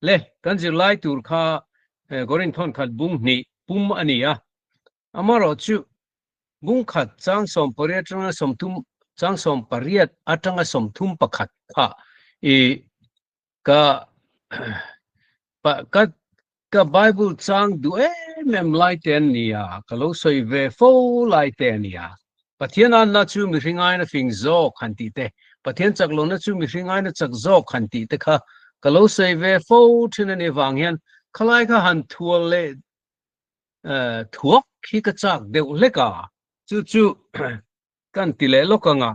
Le, kan zirlai tur kha Korinth thawnkhat bung hnih pum a ni a. Amaherawhchu, bung khat chang 18 atanga 30 chang 18 atanga 31 kha i ka ka ka Bible chang duh em em lai te an ni a, ka lo sawi ve fo lai te a ni a. Pathian anna chu mihring aina fing zawk han tih te, Pathian chak lohna chu mihring aina chak zawk han tih te kha ka lo sawi ve fo thin a nih vang hian khalai kha han thual leh thuak hi ka chak deuh hlek a, chu chu kan ti leh lawk ang a,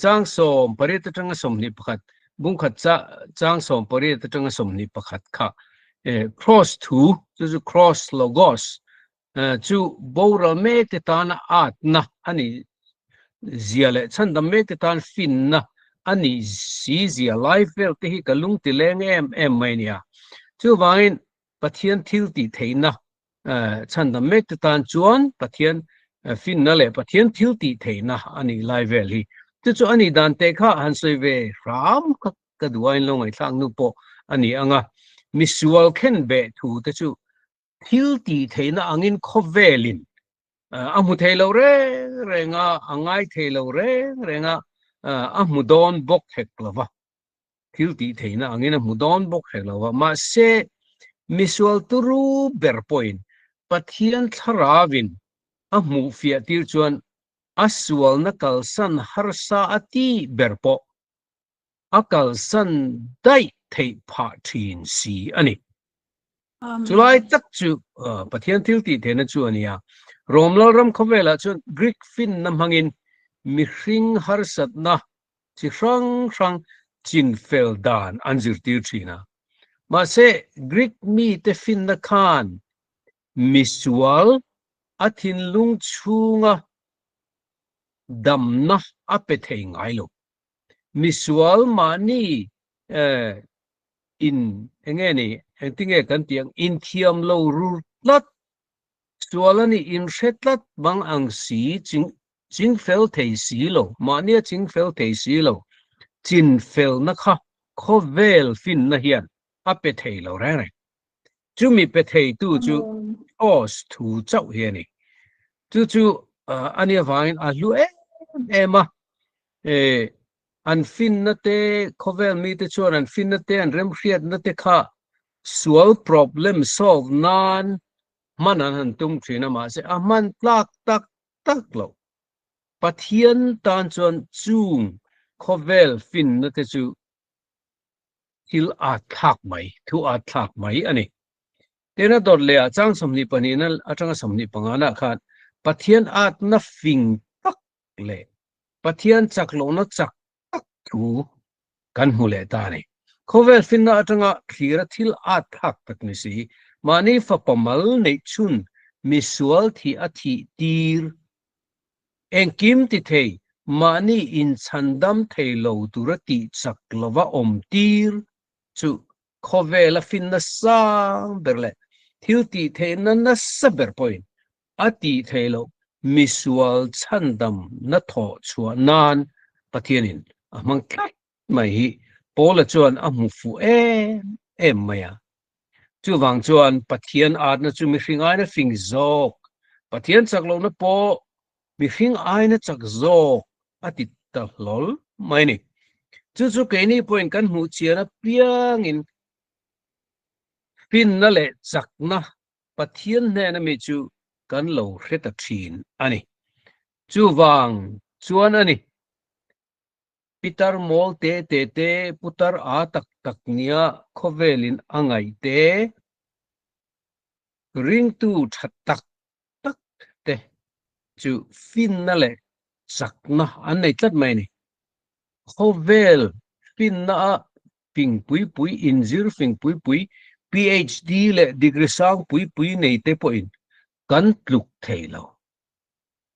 chang 18 atanga 21, bungkhat chang 18 atanga 21 kha cross thu, chu chu cross logos, chu boral mek te tana atna a nih zia leh chhandam mek te tan finna a nih si zia lai vel te hi ka lung ti leng em em mai a nia. Chuvangin Pathian thil tih theihna chhandam mek te tan chuan Pathian finna leh Pathian thil tih theihna a nih lai vel hi. Chu chu a nih dan teh kha han sawi ve hram kha ka duh a, in lo ngaihthlak nu pawh a ni ang a. Misual khen beh thu te chu thil tih theihna angin khawvelin a hmu thei lo reng reng a, a ngai thei lo reng reng a, a hmu dawn bawk hek lo va. Thil tih theihna angin a hmu dawn bawk hrek lo va, mahse misual turu ber pawhin Pathian thlarauin a hmuh fiah tir chuan a sualna kalsan harsa a tih ber pawh a kalsan daih theih phah thin si a ni. Chulai tak chu Pathian thil tih theihna chu a ni a. Rom Lalram khawvelah chuan Greek finna hmangin mihring harsatna chi hrang hrang chinfel dan an zirtir thin a. Mahse, Greek mite finna khan misual a thinlung chhunga damna a pe thei ngai lo. Misual mahni in enge ni, engtinge kan tih ang, inthiam lo rur tlat, sual a nih inhre tlat bang ang si ching Chingfel thei si lo, mahnia chingfel thei si lo, chinfelna kha khawvel finna hian a pe thei lo reng reng. Chumi pe theitu chu Cross thu chauh hi a ni. Chu chu a nih avangin a hlu em em a, an finna te, khawvel mite chuan an finna te, an remhriatna te kha sual problem solve nan hman an han tum thin a, mahse a hman tlak tak tak lo. Pathian tan chuan chung khawvel finna te chu thil at thlak mai, thu at thlak mai a ni. Tena dawt leh ah chang 22 na atanga 25 na khan Pathian atna fing tak leh Pathian chak lohna chak tak thu kan hmu leh ta a ni. Khawvel finna atanga thlira thil at thlak tak ni si, mahni fapa mal neih chhun misual thih a thih tir, engkim ti thei, mahni inchhandam thei lo tura tih chak lova awm tir chu khawvela finna sang ber leh thil tih theihna nasa ber pawhin a tih theih loh misual chhandam na thawh chhuah nan Pathianin a hmang tlat mai hi Paula chuan a hmu fuh em em mai a. Chuvang chuan Pathian atna chu mihring aina fing zawk, Pathian chak lohna pawh mihring aina chak zawk a ti ta hlawl mai a ni. Chu chu keini pawhin kan hmuh chian apiangin finna leh chakna Pathian hnena mi chu kan lo hre ta thin a ni. Chuvang chuan a ni, Pitar mawl te te te, putar a tak tak nia khawvelin a ngaih te, ringtu tha tak tak te chu finna leh chakna an nei tlat mai a ni. Khawvel finna a fing pui pui, inzir fing pui pui, PhD leh degree sang pui pui nei te pawhin kan tluk thei lo.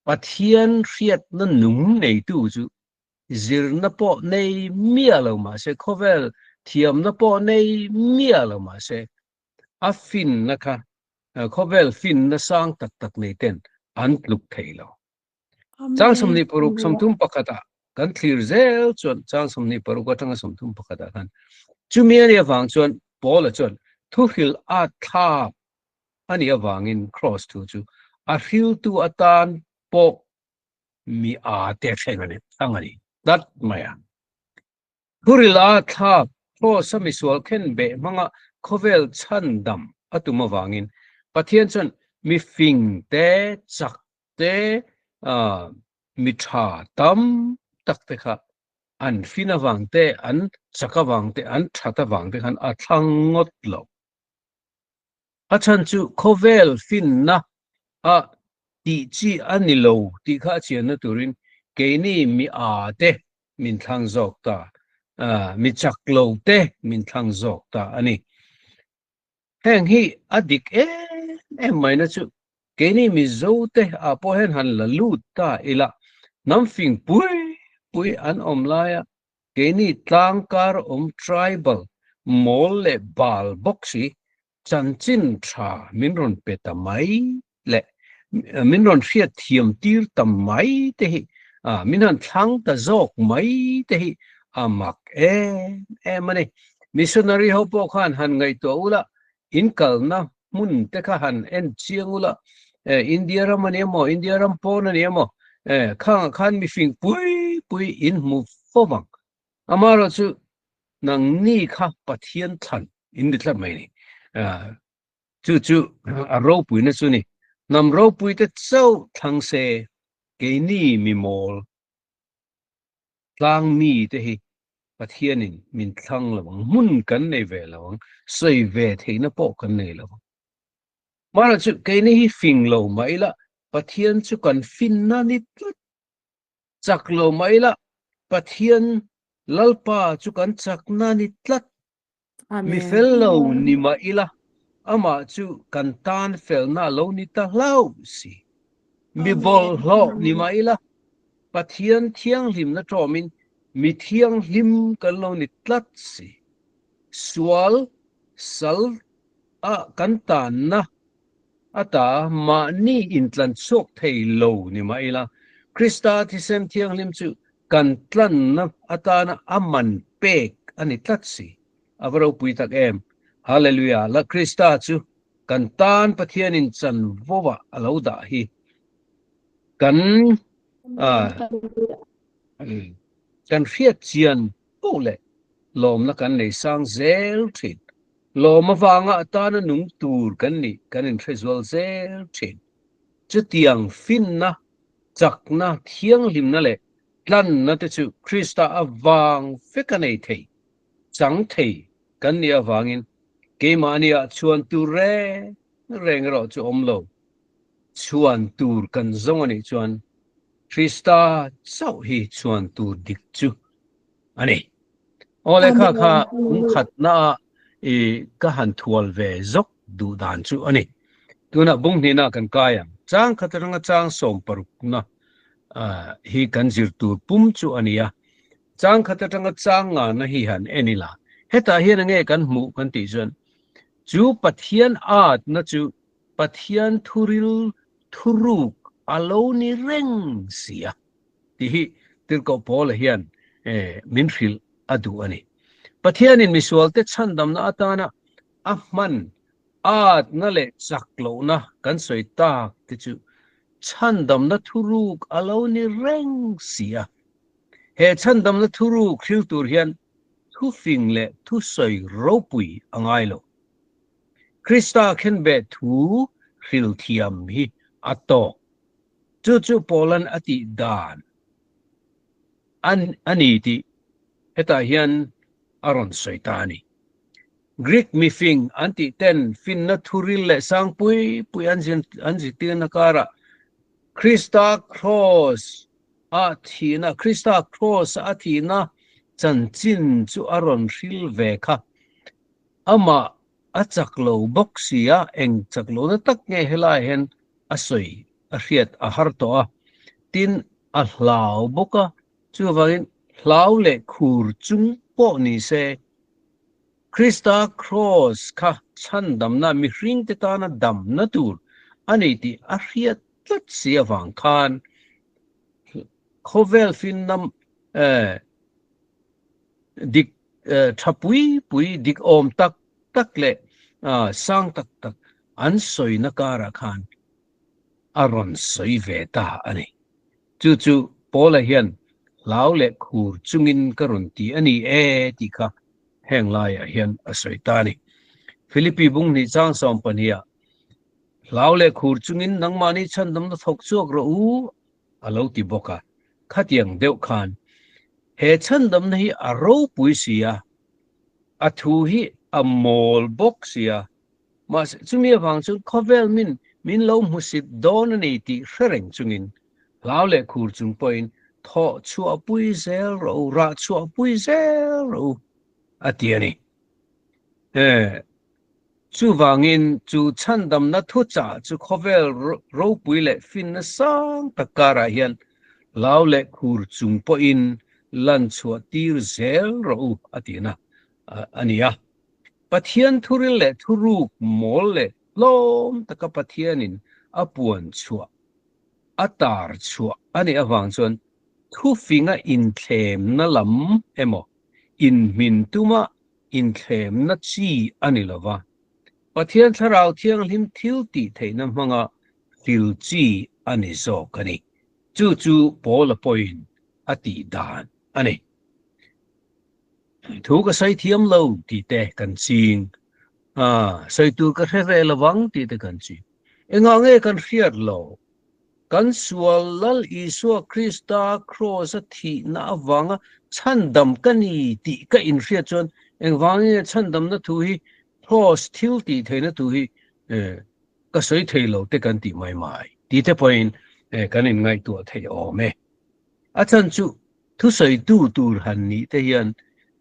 Pathian hriatna nung neitu chu zirna pawh nei miah lo mah se, khawvel thiamna pawh nei miah lo mah se, a finna kha khawvel finna sang tak tak nei ten an tluk thei lo. Chang 26 31 ah kan thlir zel chuan chang 26 atanga 31 ah khan chumi a nih avang chuan Paula chuan thuhril a thlak a nih avangin Kraws thu chu a hriltu atan pawh mi a te thleng a ni thlang a ni tlat mai a. Thuril a thlak Kraws a misual khen beh hmanga khawvel chhandam a tum avangin Pathian chuan mi fing te, chak te, mi tha tam tak te kha an fin avang te, an chak avang te, an that avang te khan a thlang ngawt lo. A chhan chu khawvel finna a tih chi a ni lo tih kha a chianna turin keini mi a te min thlang zawk ta, mi chak lo te min thlang zawk ta a ni. Heng hi a dik em em mai na chu keini Mizo te ah pawh hian han la lut ta ila, hnam fing pui pui an awm laia keini tlangkar awm tribal mawl leh bal bawk si chanchin tha min rawn pe ta mai leh min rawn hriat thiam tir ta mai te hi min han thlang ta zawk mai te hi a mak em em a ni. Missionary ho pawh khan han ngaihtuah ula, in kalna hmun te kha han en chiang ula, India ram a ni emaw, India ram pawn a ni emaw, khangah khan mifing pui pui in hmu fo vang. Amaherawhchu nangni kha Pathian thlan in ni tlat mai a ni. Chu chu a ropuina chu ni. Hnam ropuite chauh thlang se keini mi mawl tlang mi te hi Pathianin min thlang lo ang, hmun kan nei ve lo ang, sawi ve theihna pawh kan nei lo ang. Mahla chu keini hi fing lo mah ila Pathian chu kan finna ni tlat. Chak lo mah ila Pathian Lalpa chu kan chakna ni tlat. Mi fel lo ni mah ila, amah chu kan tan felna a lo ni ta hlauh si. Mi bawlhhlawh ni mah ila, Pathian thianghlimna ṭawmin mi thianghlim kan lo ni tlat si. Sual sal a kan tanna ata mahni intlan chhuak thei lo ni mah ila, Krista thisen thianghlim chu Kan tlanna atana a man pek a ni tlat si. A va ropui tak em! Hallelujah! La Krista chu kan tan Pathianin chanvo ah a lo dah hi. Kan kan hriat chian poh leh lawmna kan nei sang zel thin. Lawm avanga atana nung tur kan nih kan inhre zual zel thin. Chutiang finna Chakna, thianghlimna leh tlanna te chu Krista avang vek a nei thei, chang thei kan nih avangin keimahniah chhuan tur reng reng erawh chu awm lo. Chhuan tur kan zawng a nih chuan Krista chauh hi chhuan tur dik chu a ni. Aw lehkha kha pumkhatnaah i ka han thual ve zawk duh dan chu a ni. Tunah bung hnihna kan kai ang. Chang khat atanga chang sawmparukna hi kan zir tur pum chu a ni a. Chang khat atanga chang ngana hi han en ila. Hetah hian enge kan hmuh kan tih chuan chu Pathian atna chu Pathian thuril thuruk a lo ni reng si a. Tih hi Tirhkoh Paula hian min hrilh a duh a ni. Pathianin misualte chhandamna atana a hman atna leh chak lohna kan sawi tak te chu chhandamna thuruk a lo ni reng si a. He chhandamna thuruk hril tur hian thufing leh thusawi ropui a ngai lo. Krista khenbeh thu hril thiam hi a tawk. Chu chu Paula'n a tih dan a ni tih hetah hian a rawn sawi ta a ni. Greek mifing an tih ten finna thuril leh sang pui pui an zirtirna karah Krista kraws a thihna, Krista kraws a thihna chanchin chu a rawn hril ve kha. Amah a chak lo bawk si a, eng chak lohna tak nge helaiah hian a sawi a hriat a har tawh a, tin a hlau bawk a, chuvangin hlau leh khur chung pawh ni se, Krista kraws kha chhandamna mihringte tana damna tur a ni tih a hriat tlat si avang khan khawvel finna dik tha pui pui dik awm tak. tak leh sang tak tak an sawina karah khan a rawn sawi ve ta a ni. Chu chu Paula hian hlau leh khur chungin ka rawn ti a ni e tih kha heng laiah hian a sawi ta a ni. Philippi bung hnih chang 12ah, Hlau leh khur chungin nangmahni chhandamna thawk chhuak rawh u a lo ti bawk a. Khatiang deuh khan he chhandamna hi a ropui si a, a thu hi a mawl bawk si a, Mahse, chumi avang chuan khawvel min min lo hmusit dawn a ni tih hre reng chungin hlau leh khur chung pawhin thawh chhuahpui zel rawh u, rah chhuahpui zel rawh u, a ti a ni. Chuvangin chu chhandamna thuchah chu khawvel ropui leh finna sang tak karah hian hlau leh khur chung pawhin lan chhuah tir zel rawh u, a tihna a ni a. Pathian thuril leh thuruk mawl leh tlawm taka Pathianin a puan chhuah, a tar chhuah a nih avang chuan thufinga inthlemna lam emaw, inhmin tuma inthlemna chi a ni lo va, Pathian Thlarau Thianghlim thil tih theihna hmanga hril chi a ni zawk a ni. Chu chu Paula pawhin a tih dan a ni. Thu ka sawi thiam lo tih te kan ching a, sawi tur ka hre ve lovang tih te kan ching. Engah nge kan hriat lo? Kan sual Lal Isua Krista kraws-a thihna avanga chhandam ka ni tih ka inhriat chuan engvangin nge chhandamna thu hi kraws thil tih theihna thu hi ka sawi thei lo te kan tih mai mai tih te pawhin kan inngaihtuah thei awm e. A chhan chu Thusawitu tur han nih te hian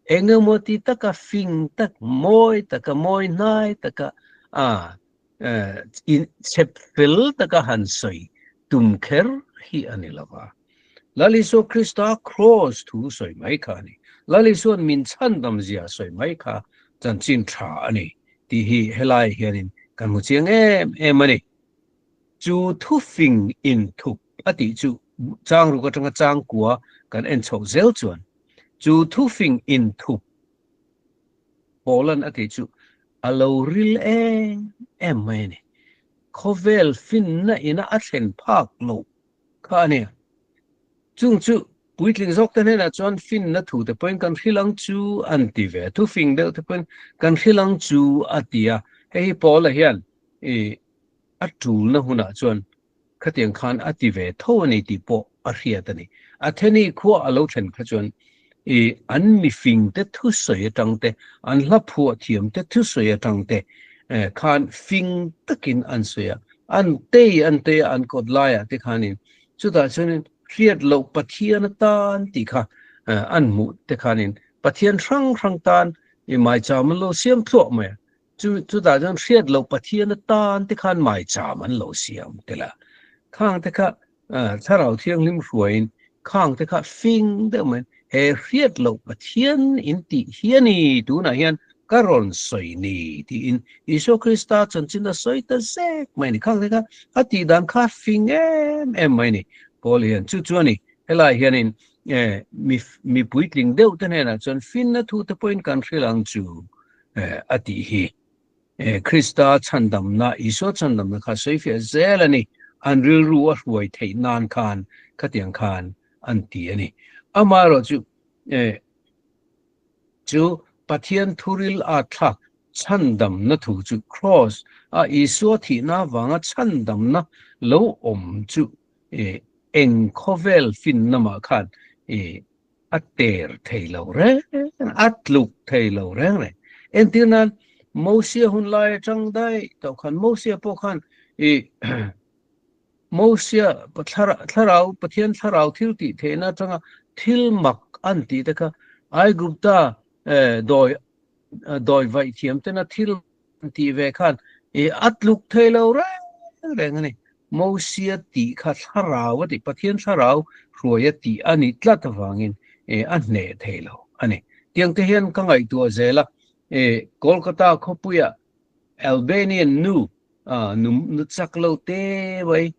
eng emaw ti taka fing tak, mawi taka, mawi hnai taka a chhep fel taka han sawi tum kher hi a ni lo va. Lal Isua Krista kraws thu sawi mai kha a ni. Lal Isua'n min chhandam zia sawi mai kha chanchin tha a ni tih hi helaiah hianin kan hmu chiang em em a ni. Chu thufing inthup a tih chu changruk atanga changkua kan en chhoh zel chuan chu thufing inthup Paula'n a tih chu a lo ril em em mai a ni. Khawvel finna ina a thlen phak loh kha a nia. Chung chu puitling zawk te hnenah chuan finna thu te pawhin kan hrilh ang chu an ti ve a, thufing deuh te pawhin kan hrilh ang chu a ti a. Hei hi Paula hian i a tulna hunah chuan khatiang khan a ti ve tho a ni tih pawh a hriat a ni. Atheni khua a lo thlen kha chuan i an mifingte thusawi atang te, an hla phuah thiamte thusawi atang te khan fing takin an sawi a, an tei an tei a, an kawt laiah te khanin chutah chuanin hriat loh Pathian atan tih kha an hmuh te khanin Pathian hrang hrang tan i maicham an lo siam thluah mai a. Chu chutah chuan hriat loh Pathian atan te khan maicham an lo siam tel a. Khang te kha Thlarau Thianghlim hruaiin khang te kha fing deuh mai he hriat loh Pathian in tih hi a ni tunah hian ka rawn sawi ni tiin Isua Krista chanchin a sawi ta zek mai a ni. Khang te kha a tih dan kha fing em em mai a ni. Paul hian chu chu a ni. Helai hianin mi puitling deuh te hnenah chuan finna thu te pawhin kan hrilh ang chu. a tih hi. Krista chhandamna, Isua chhandamna kha sawifiah zel a ni. An rilru a hruai theih nan khan khatiang khan an ti a ni. Amaherawh chu chu Pathian thuril a thlak chhandamna thu chu Kraws a Isua thihna avanga chhandamna lo awm chu eng khawvel finna mah khan a ter thei lo reng a tluk thei lo reng reng. Entir nan Mosia hun lai atang daih tawh khan Mosia pawh khan i Mosia thlarau Pathian thlarau thil tih theihna atanga thil mak an tih te kha Aigupta dawi dawi vaih thiam tena thil an tih ve khan i a tluk thei lo reng reng a ni. Mosia tih kha thlarau a tih, Pathian thlarau hruai a tih a nih tlat avangin a hneh thei lo a ni. Tiang te hian ka ngaihtuah zel a, Kolkata khawpuia Albanian nu, nu chak lo te mai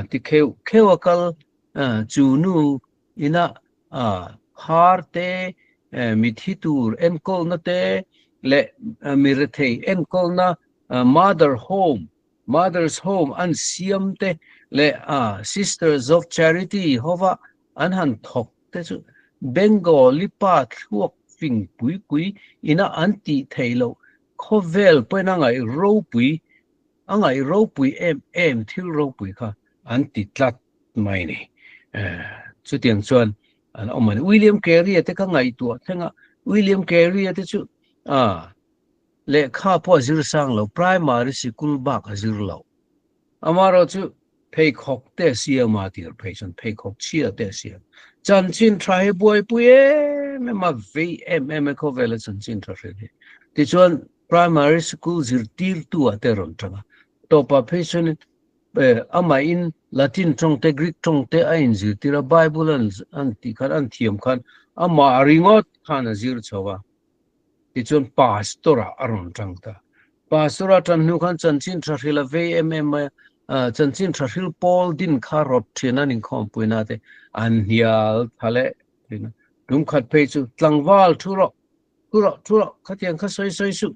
ti kheuh kheuh a kal chu nu ina har te, mithi tur enkawlna te. leh mi rethei enkawlna Mother Home, Mother's Home, an siam te leh Sisters of Charity hova an han thawk te chu Bengali pa thluak fing pui pui ina an tih theih loh khawvel pawhin a ngaih ropui a ngaih ropui em em thil ropui kha an ti tlat mai ni. Chutiang chuan an awm a ni. William Carey-a te kha ngaihtuah thleng a, William Carey-a te chu lehkha pawh a zir sang lo, primary sikul bak a zir lo. Amaherawhchu pheikhawk te a siam a tir phei chuan pheikhawk chhia te a siam. Chanchin tha hi buaipui em em a, vei em em e khawvela chanchin tha hrilh hi. Tichuan primary sikul zirtirtu ah te a rawn tang a, tawpah phei chuanin Amahin Latin tawng te, Greek tawng te a inzirtir a, Bible an tih khan, an thiam khan amah ringawt khan a zir chho a. Tichuan Pastor-ah a rawn tang ta. Pastor-a tan hnu khan chanchin tha hril a vei em em mai a, chanchin tha hril pawl din kha rawt thin an inkhawmpuina te an hnial tha leh thin a. Tum khat phei chu tlangval thu rawh, thu rawh, thu rawh, khatiang kha sawi sawi suh.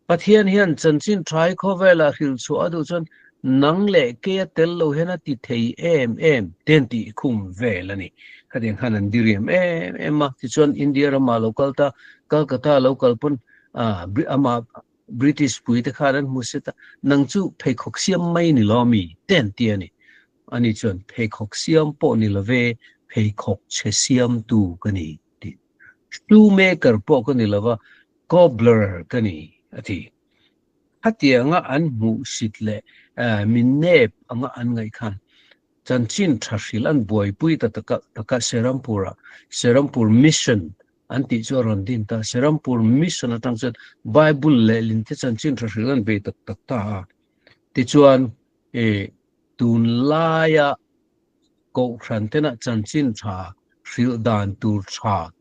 Pathian hian chanchin tha i khawvelah hrilh chhuah a duh chuan nang leh keia tel lo hian a ti thei em em ten tih khum vel a ni. Khatiang khan an diriam em em a, tichuan India ramah lo kal ta, Calcutta lo kal pawn amah British pui te khan an hmu set a, nang chu pheikhawk siam mai ni lo ami ten ti a ni. Ani chuan pheikhawk siam pawh ni love, pheikhawk chhe siamtu ka ni tih. Shoemaker pawh ka ni lova, Cobbler ka ni, a ti. Khatianga an hmuhsit leh mi nep anga an ngaih khan chanchin tha hrilh an buaipui ta taka Serampur-ah Serampur Mission an tih chu a rawn din ta. Serampur Mission atang chuan Bible lehlin te chanchin tha hrilh an bei tak tak ta a. Tichuan, tunlaia Kohhran tena chanchin tha hrilh dan tur tha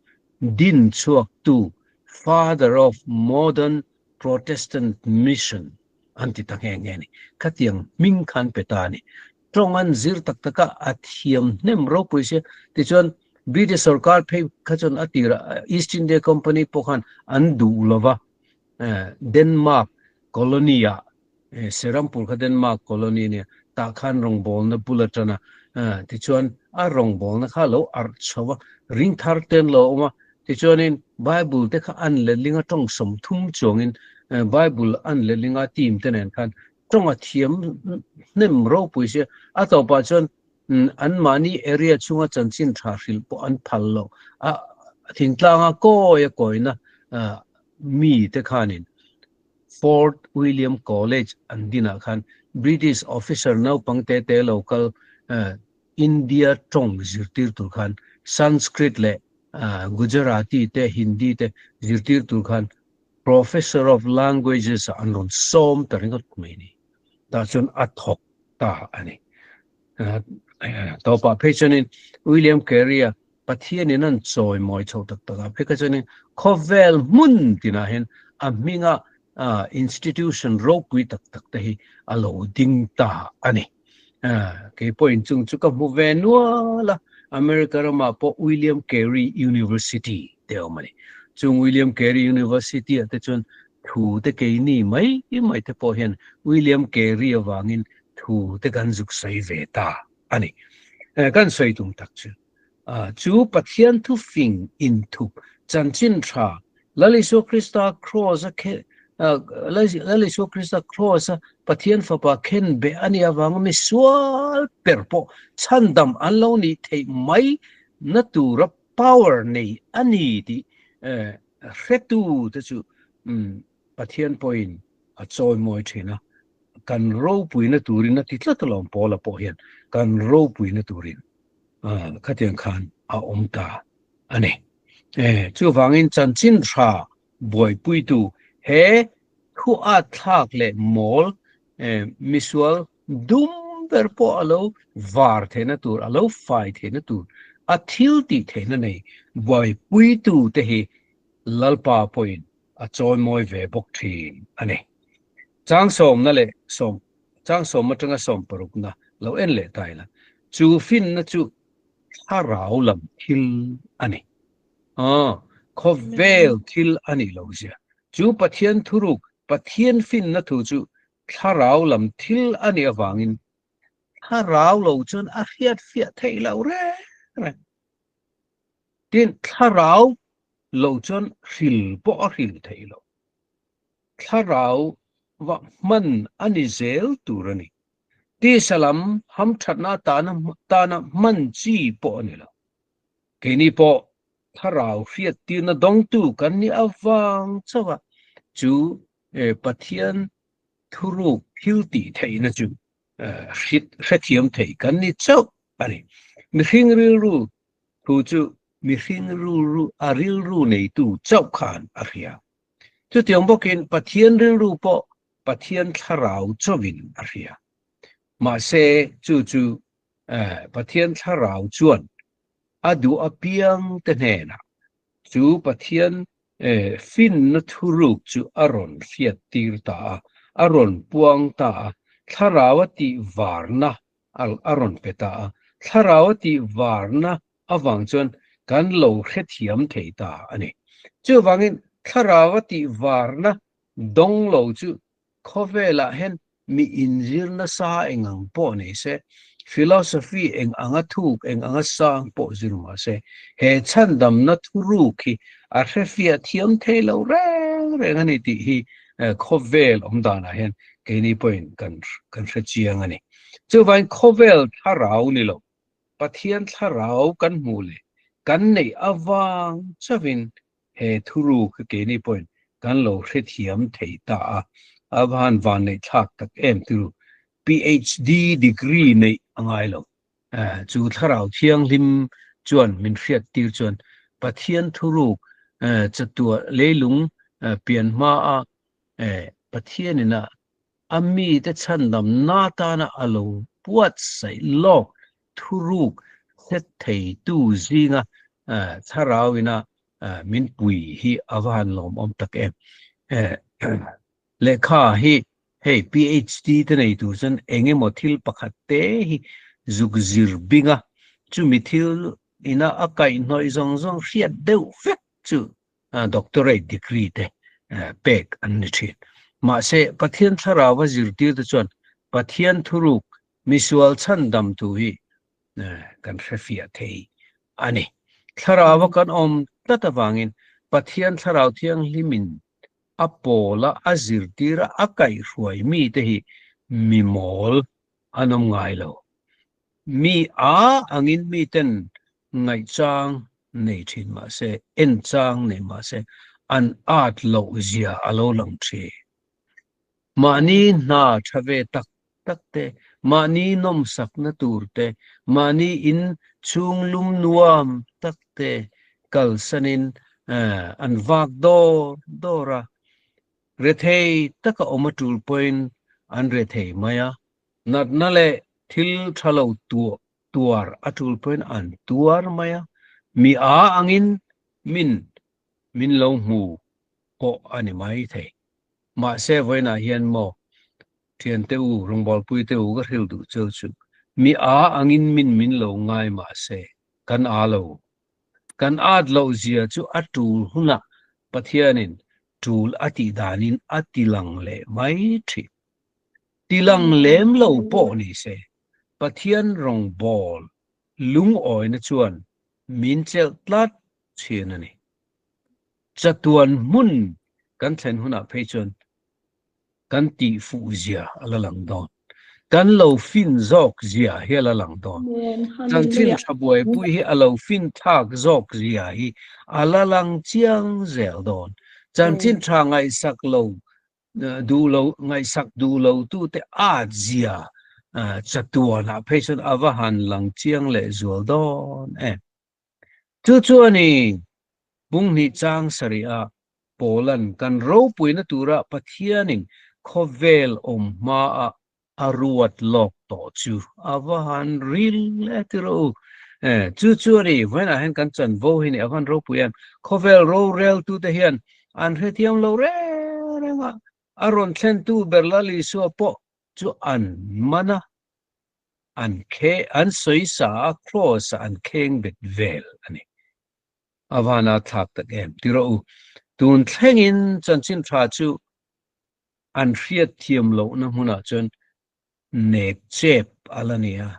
din chhuaktu Father of Modern Protestant Mission an ti ta nghe nghe a ni. Khatiang hming khan pe ta a ni. Tawng an zir tak tak a, a thiam hnem ropui sia. Tichuan British sorkar phei kha chuan a tirah East India Company pawh khan an duh lo va, Denmark colony-ah Serampur kha Denmark colony a nia, tah khan rawngbawlna bul atana tichuan a rawngbawlna kha a lo arh chho a, ring thar te an lo awm a, tichuanin Bible te kha an letling a tawng 30 chuangin Bible an letling a team te nen khan tawng a thiam hnem ropui sia, a tawpah chuan anmahni area chhunga chanchin tha hrilh pawh an phal lo a, thingtlanga kawi a kawina mi te khanin Fort William College an dinah khan British officer naupang te te lo kal India tawng zirtir tur khan Sanskrit leh Gujarati te Hindi te zirtir tur khan Professor of Languages ah an rawn sawm ta ringawt mai a ni. Tah chuan a thawk ta a ni. Tawpah phei chuanin William Carey-a Pathianin an chawimawi chho tak tak a, phei kha chuanin khawvel hmun tinah hian a hminga institution ropui tak tak te hi a lo ding ta a ni. Kei pawhin chung chu ka hmu ve nual a, America ramah pawh William Carey University te a awm a ni. Chung William Carey University ah te chuan thu te keini mai mai te pawh hian William Carey avangin thu te kan zuk sawi ve ta a ni. Kan sawi tum tak chu. Chu Pathian thufing inthup chanchin tha Lal Isua Krista kraws a Lal Isua Krista kraws a Pathian fapa khen beh a nih avanga mi sual per pawh chhandam an lo nih theih mai na tura power nei a ni tih hretu te chu Pathian pawhin a chawimawi thin a, kan ropuina turin a ti tlat alawm Paula pawh hian kan ropuina turin. Khatiang khan a awm ta a ni. Chuvangin chanchin tha buaipuitu he thu at thlak leh mawl misual dum ber pawh a lo var theihna tur, a lo fai theihna tur, a thil tih theihna nei buaipuitu te hi Lalpa pawhin a chawimawi ve bawk thin a ni. Chang sawmna leh sawm chang sawm atanga sawm parukna lo en leh ta ila, chu finna chu thlarau lam thil a ni. Aw, khawvel thil a nih lo zia. Chu Pathian thuruk, Pathian finna thu chu thlarau lam thil a nih avangin thlarau lo chuan a hriat fiah theih loh reng reng. Tin, thlarau lo chuan hril pawh a hril theih loh. Thlarau va hman a ni zel tur a ni. Tisa lam hamthatna atana tana hman chi pawh a ni lo. Keini pawh thlarau hriattirna dawngtu kan nih avang chauh a, chu Pathian thuruk thil tih theihna chu hrethiam thei kan ni chauh a ni. Mihring rilru thu chu mihring rilru a rilru neitu chauh khan a hria. Chutiang bawkin Pathian rilru pawh Pathian thlarau chauhin a hria. Mahse, chu chu Pathian thlarau chuan a duh apiang te hnenah chu Pathian finna thuruk chu a rawn hriat tir ta a, a rawn puang ta a, thlarau a tih varna a rawn pe ta a. Thlarau a tih varna avang chuan kan lo hrethiam thei ta a ni. Chuvangin thlarau a tih varna Dawng lo chu khawvelah hian mi inzir nasa eng ang pawh nei se, philosophy eng anga thuk, eng anga sang pawh zir mah se, he chhandamna thuruk hi a hrefiah thiam thei lo reng reng a ni tih hi khawvel awm danah hian keini pawhin kan kan hre chiang a ni. Chuvangin khawvel thlarau ni lo, Pathian thlarau kan hmuh leh kan neih avang chauhin He thuruk hi keini pawhin kan lo hrethiam thei ta a, a va han vanneih thlak tak em tiru. PHD degree neih a ngai lo. Chu thlarau thianghlim chuan min hriat tir chuan Pathian thuruk chatuah leilung pian hma a Pathianin a A mite chhandamna atana a lo buatsaih lawk thuruk hret theitu zinga thlarauina min pui hi a va han lawmawm tak em. Lehkha hi hei PHD te nei tur chuan eng emaw thil pakhat te hi zuk zir bing a, chumi thil ina a kaihhnawih zawng zawng hriat deuh vek chu doctorate degree te pek an ni thin. Mahse, Pathian thlarau a zirtirte chuan Pathian thuruk misual chhandam tu hi kan hrefiah thei a ni. Thlarau a kan awm tlat avangin Pathian thlarau thianghlimin a pawla a zirtira a kaihhruai mite hi mi mawl an awm ngai lo. Mi a angin miten ngaihchang nei thin mah se, en chang nei mah se, an at loh zia a lo lang thin. Mahni hna tha ve tak tak te, mahni nawmsakna tur te, mahni in chhung lum nuam tak te kalsanin an vak dawr dawr a, rethei taka awm a tul pawhin an rethei mai a, natna leh thil tha lo tuah tuar a tul pawhin an tuar mai a, mi a angin min min lo hmu pawh a ni mai thei. Mahse vawiinah hian maw thiante u, rawngbawlpui te u ka hrilh duh cheu chu mi a angin min min lo ngai mahse kan a lo. Kan at loh zia chu a tul hunah Pathianin tul a tih danin a tilang leh mai thin. Tilang lem lo pawh ni se, Pathian rawngbâwl lungawina chuan min chelh tlat thin a ni. Chatuan hmun kan thlen hunah phei chuan kan tih fuh zia a la lang dawn. Kan lo fin zawk zia hi a la lang dawn. Chanchin tha buaipui hi a lo fin thlak zawk zia hi a la lang chiang zel dawn. Chanchin tha ngaihsak lo duh lo ngaihsak duh lo tute at zia chatuanah phei chuan a va han lang chiang leh zual dawn em. Chu chu a ni, Bunghnih chang sarih a Paulan kan ropuina tura Pathianin khawvel awm hmaah A ruat lawk tawh chu a va han ril e ti rawh u. E, chu chu a ni, vawiinah hian kan chanvo hi ni a van ropui em. Khawvel roreltute hian an hrethiam lo reng reng a, a rawn thlentu ber Lal Isua pawh chu an man a, an khe, an sawisa a, kraws-ah an kheng bet vel a ni. A van a thlak tak em ti rawh u. Tun thlengin chanchin tha chu an hriat thiam lohna hmunah chuan nek chep a la ni a.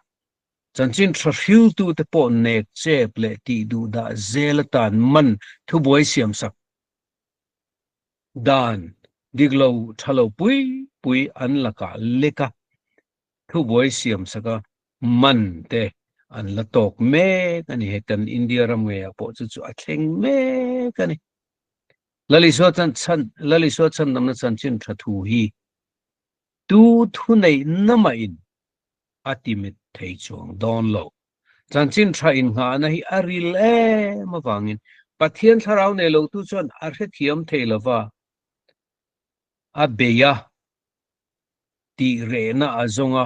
Chanchin tha hriltute pawh nek chep leh tih duh dah zel atan man thubuai siamsak dan dik lo tha lo pui pui an lakah lek a, thubuai siamsak a man te an la tawk mek a ni. Hei kan India ram ngeiah pawh chu chu a thleng mek a ni. Lalisua chan chhan Lalisua chhandamna chanchin tha thu hi tu thuneihna mahin a ti mit thei chuang dawn lo. Chanchin tha innghahna hi a ril em avangin Pathian thlarau nei lotu chuan a hrethiam thei lova, a bei a, tih rehna a zawng a,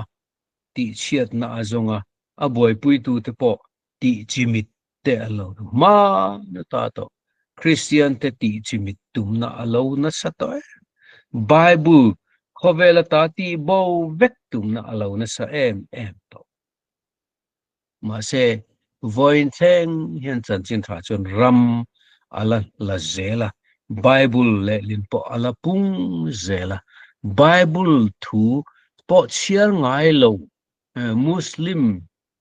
tihchhiatna a zawng a, a buaipuitute pawh tih chimit te a lo hma nata tawh. Kristian te tih chimit tumna a lo nasa tawh em. Bible khawvel ata tih bo vek tumna a lo nasa em em tawh. Mahse, vawiin thleng hian chanchin tha chuan ram a la la zel a, Bible lehlin pawh a la pung zel a. Bible thu pawh chhiar ngai lo Muslim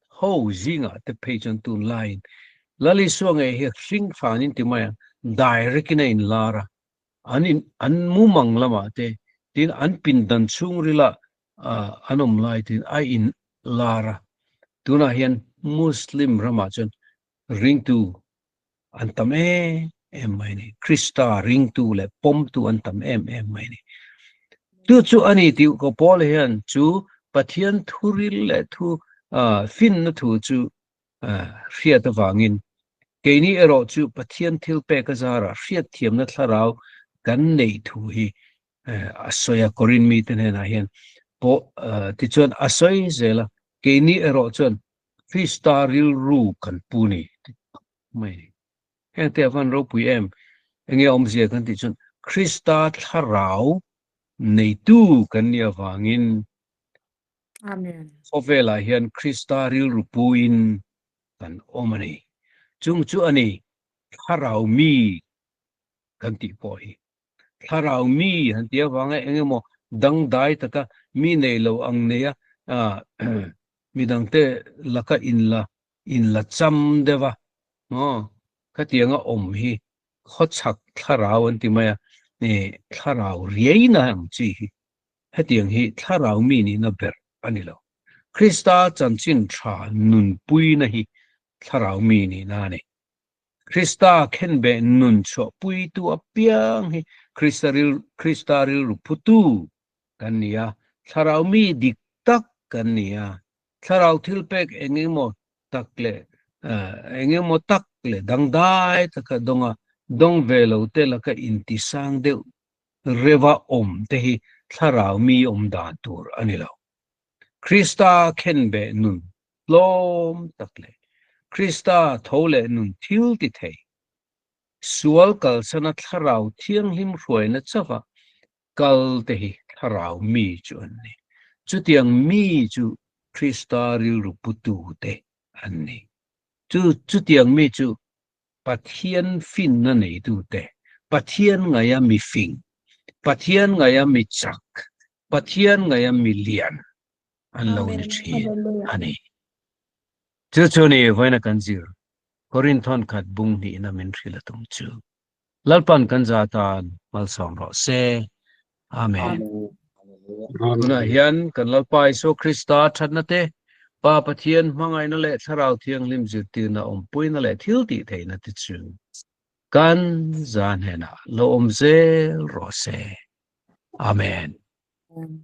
ho zingah te phei chuan tunlaiin Lal Isua ngei hi hring hranin ti mai ang, direct in a inlar a, an in an mumang lamah te tin an pindan chhungrilah an awm lai tin a in lar a, tunah hian Muslim ramah chuan ringtu an tam em em mai a ni, Krista ringtu leh pawmtu an tam em em mai a ni. Chu chu a ni tih ka Paul hian chu Pathian thuril leh thu finna thu chu hriat avangin keini erawh chu Pathian thil pek a zarah hriatthiamna thlarau kan neih thu hi a sawi a, Korin mite hnenah hian pawh tichuan a sawi zel a, keini erawh chuan Krista rilru kan pu ni mai a ni. Heng te a van ropui em? Enge awmzia kan tih chuan Krista thlarau neitu kan nih avangin Amen. Khawvelah hian Krista rilru puin kan awm a ni. Chung chu a ni thlarau mi kan tih pawh hi. Thlarau mi han tih avanga eng emaw dangdai taka mi nei lo ang neia midangte laka inla inla cham deuh a, aw khatianga awm hi khawchhak thlarau an ti mai a, thlarau riaina ang chi hi hetiang hi thlarau mi nihna ber a ni lo. Krista chanchin tha nunpuina hi thlarau mi nihna a ni. Krista khenbeh nun chhuahpuitu apiang hi Krista ril Krista rilru phutu kan ni a, thlarau mi dik tak kan ni a, thlarau thilpek eng emaw tak leh eng emaw tak leh dangdai taka dawnga dawng ve lo te laka intisang deuh reuha awm te hi thlarau mi awm dan tur a ni lo. Krista khenbeh nun tlawm tak leh Krista tho leh nun thil ti thei, sual kalsana thlarau thianghlim hruaina chauha kal te hi thlarau mi chu an ni. Chutiang mi chu Krista rilru putu te an ni. Chu chutiang mi chu Pathian finna neitu te, Pathian ngaia mi fing, Pathian ngaia mi chak, Pathian ngaia mi lian an lo ni thin a ni. Chu chu ni vawiina kan zir Korinthon khat bung hnihna min hrilh a tum chu. Lalpan kan za tan malsawm rawh se. Amen. Tunah hian kan Lalpa Isua Krista thatna te, Pa Pathian hmangaihna leh Thlarau Thianghlim zirtirna awmpuina leh thil tih theihna te chu kan za hnenah lo awm zel rawh se. Amen. Amen.